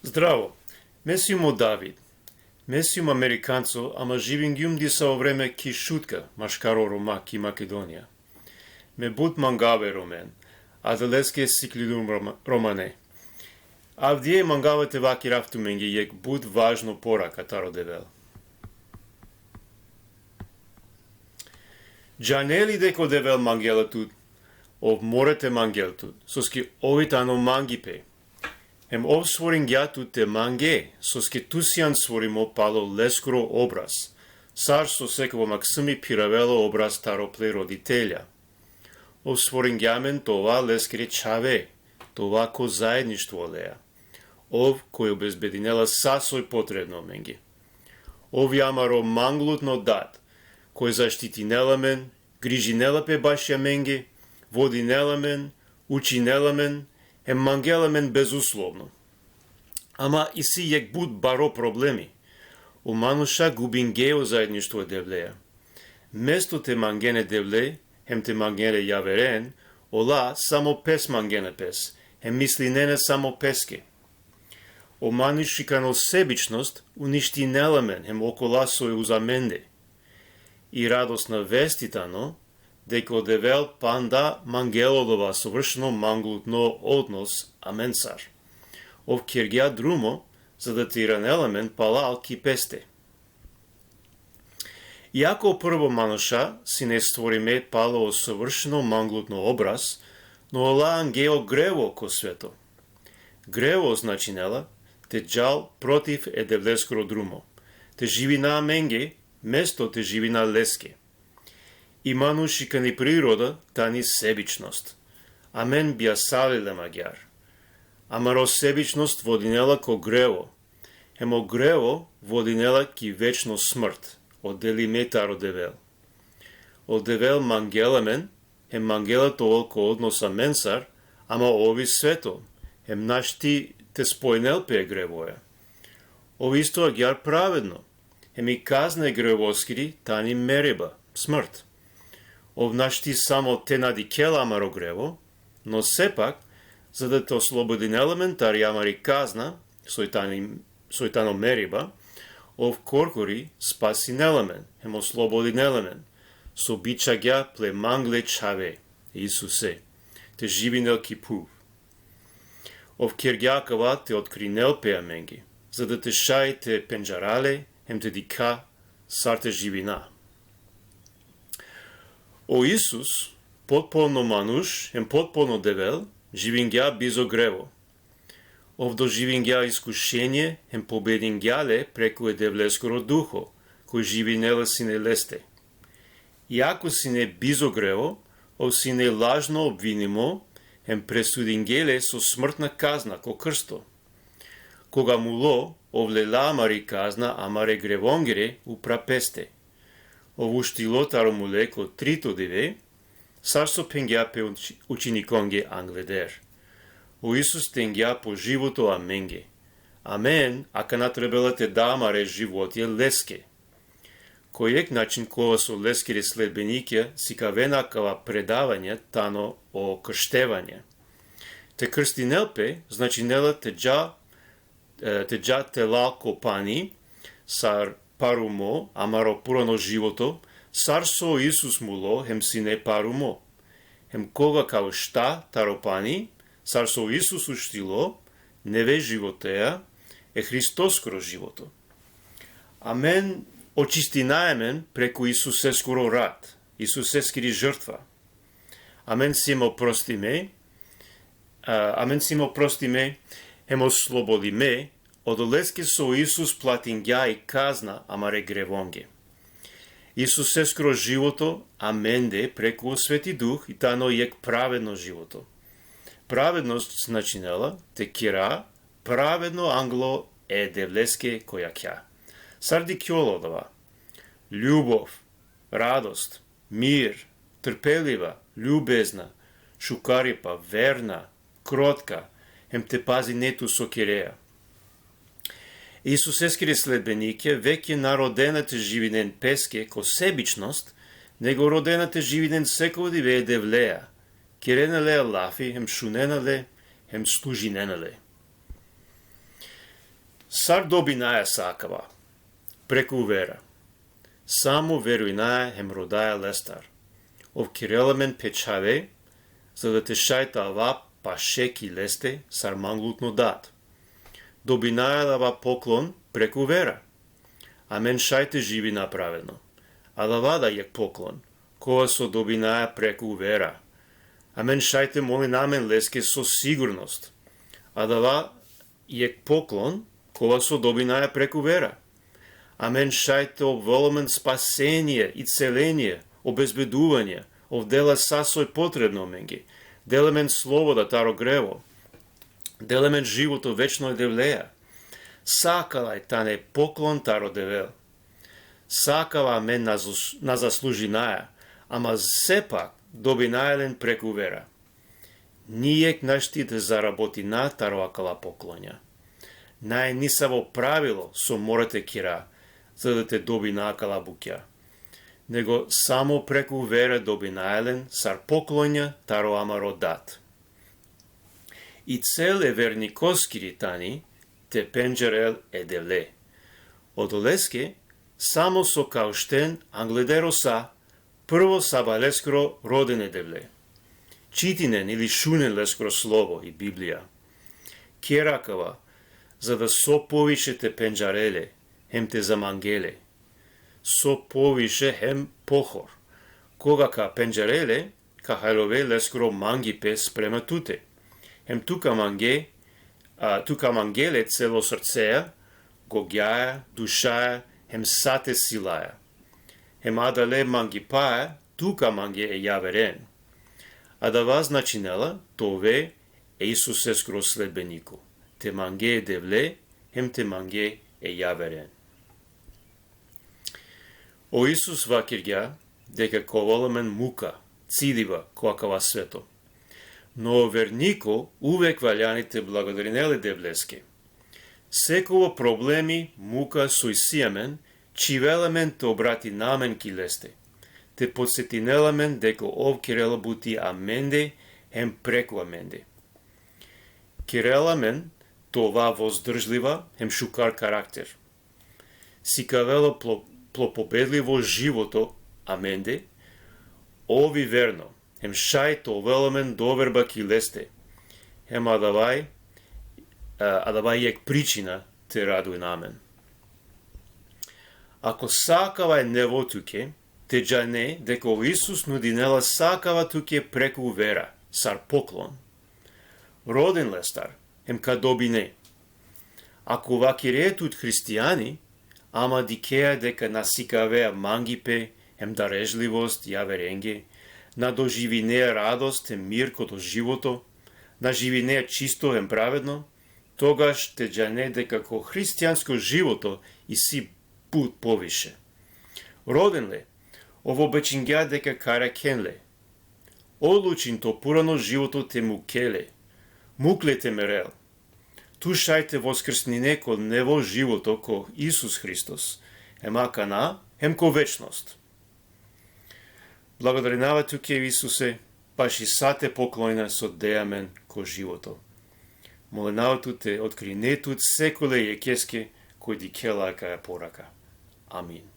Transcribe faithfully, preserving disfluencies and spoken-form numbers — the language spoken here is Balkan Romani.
Zdravo. Me sijum o David. Me sijum Amerikanco, ama živingjum disavo vreme ki Šutka, maškaro Roma ki Makedonija. Me but mangava e Romen, adaleske siklilum Roma-, Romane. Avdive mangava te vakerav tumenge jekh but važno poraka taro Devel. Džane li deka o Devel mangela tut? Ov mora te mangel tut, soske ov i tano mangipe. Hem ov stvoringja tut te mange, soske tu sian stvorimo palo leskoro obraz, sar so sekova maksumi phiravela o obraz taro ple roditelja. Ov stvoringja amen te ova leskere čhave, te ova ko zaedništvo oleja. Ov koj obezbedinela sa soj potrebno amenge. Ov i amaro manglutno dad, koj zaštitinela amen, grižinela pe baši amenge, vodinela amen, učinela amen, hem mangela amen bezuslovno. Ama isi jekh but baro problemi. O manuša gubinge o zaedništvo e Devleja. Mesto te mangen e Devle, hem te mangen e javeren, ola samo pes mangena pes, hem mislinena samo peske. O manušikano sebičnost uništinela amen hem okola soj uz amende. I radosna vesti tano, deka o Devel panda mangela odova sovršeno manglutno odnos amensar. Ov kergja drumo, za da te iranel amen palal ki peste. Iako prvo manuša sine stvorime palo o sovršeno manglutno obraz, no ola ange o grevo ko sveto. Grevo značinela te džal protiv e Devleskoro drumo, te živina amenge, mesto te živina leske. I manušikani priroda tani sebičnost. Amen bijasalilem agjar. Amaro sebičnost vodinela ko grevo, hem o grevo vodinela ki večno smrt, odelime taro Devel. O Devel mangela amen, hem mangela te ol ko odnos amensar, ama ov i sveto, hem našti te spojnel pe e grevoja. Ov isto agjar pravedno, hem i kazna e grevoskiri tani meriba, smrt. Ov našti samo te na dikhel amaro grevo, no sepak, za da te oslobodinel amen tari amari kazna, soj tani, soj tano meriba, ov korkori spasinel amen, hem oslobodinel amen, so bičhagja ple mangle čhave, Isuse, te živinel ki phuv. Ov kergja akava te otkrinel pe amenge, za da te šaj te pendžara le, hem te dikha sar te živina. O Isus, potpolno manuš, hem potpolno Devel, živingja bizo grevo. Ov doživingja iskušenie, hem pobedingja le preku e Devleskoro Duho, koj živinela sine leste. Iako sine bizo grevo, ov sine lažno obvinimo, hem presudinge le so smrtna kazna ko krsto. Koga mulo, ov lela amari kazna amare grevongere upra peste. Ov uštilo taro mule ko trito dive, sar so phengja pe uči-, učinikonge angleder. O Isus dengja po životo amenge. Amen, akana trebela te da amare životja leske. Ko jekh način kova so leskere sledbenikja sikavena akava predavanje tano o krštevanje. Te krstinel pe, značinela te dža, e, te dža te lal ko pani, sar parumo, amaro purano životo, sar so Isus mulo, hem sine parumo. Hem koga ka ušta taro pani, sar so Isus uštilo, neve životeja, e Hristoskoro životo. Amen očistinaja amen preku Isuseskoro rat, Isuseskiri žrtva. Amen siem oprostime, a, amen siem oprostime, hem oslobodime, odoleske so Isus platingja i kazna amare grevonge. Isuseskoro životo amende preku o Sveti Duh i tano jekh pravedno životo. Pravednost značinela te kera pravedno anglo e Devleske ko jakha. Sar dikhjola odova? Ljubov, radost, mir, trpeliva, ljubezna, šukaripa, verna, krotka, hem te pazine tu so kerea. Isuseskere sledbenikja veke na rodena te živinen peske ko sebičnost, nego rodena te živinen sekova dive e Devleja, kerena le lafi, hem šunena le, hem služinena le. Sar dobinaja sa akava? Preku vera. Samo verujnaja hem rodaja lestar. Ov kerela amen pe čhave, za da te šaj te ava paše ki leste sar manglutno dat. Dobinaja adava poklon preku vera. Amen šaj te živina pravedno. Adava da jekh poklon, kova so dobinaja preku vera. Amen šaj te molina amen leske so sigurnost. Adava jekh poklon, kova so dobinaja preku vera. Amen šaj te ovel amen spasenie, iscelenie, obezbeduvanie, ov dela sa soj potrebno amenge. Dela amen sloboda taro grevo. Dela amen životo večno e Devleja. Sa akala tane poklon taro Devel. Sa akava amen na zas-, na zaslužinaja, ama sepak dobinaja len preku vera. Nijekh našti te zarabotina taro akala poklonja. Nae nisavo pravilo so mora te kera, za da te dobina akala bukja. Nego samo preku vera dobinaja len sar poklonja taro amaro Dat. I cel e vernikoskiri tani te pendžarel e Devle. Odoleske, samo so ka ušten angleder o sa, prvo sabah leskoro roden e Devle. Čitinen ili šunen leskoro slovo i Biblija. Ker akava, za da so poviše te pendžare le, hem te zamange le. So poviše hem pohor. Koga ka pendžare le, ka haljove leskoro mangipe sprema tute. Hem tu ka mange, a, tu ka mange le celo srceja, gogjaja, dušaja, hem sa te silaja. Hem adale mangipaja, tu ka mange e javeren. Adava značinela te ove e Isuseskoro sledbeniko. Te mange e Devle, hem te mange e javeren. O Isus vakergja deka ka ovel amen muka, cidiba ko akava sveto. No o verniko uvek valjani te blagodarinel e Devleske. Sekovo problemi, muka so isi amen, čhivela amen te obratina amen ki leste. Te podsetinela amen deka ov kerela buti amende hem preku amende. Kerela amen te ova vozdržliva hem šukar karakter. Sikavela plo-, plo pobedlivo životo amende, ov i verno, hem šaj te ovel amen doverba ki leste. Hem adava i, a, adava i jekh pričina te radujna amen. Ako sa akava nevo tuke, te džane deka o Isus nudinela sa akava tuke preku vera, sar poklon. Roden lestar, hem ka dobine. Ako vakere tut hristijani, ama dikhea deka na sikavea mangipe hem darežlivost javerenge, na doživinea radost hem mir ko to životo, na živinea čisto hem pravedno, togaš te džane deka ko hristijansko životo isi but poviše. Roden le, ov obečingja deka ka arakhen le. Odlučin to purano životo te muke le. Muk le te merel. Tu šaj te voskrsnine ko nevo životo ko Isus Hristos, hem akana, hem ko večnost. Blagodarinava tuke, Isuse, baši sa te poklonja so dea amen ko životo. Molinava tut te otkrine tut sekole jekheske koj dikhela akaja poraka. Amin.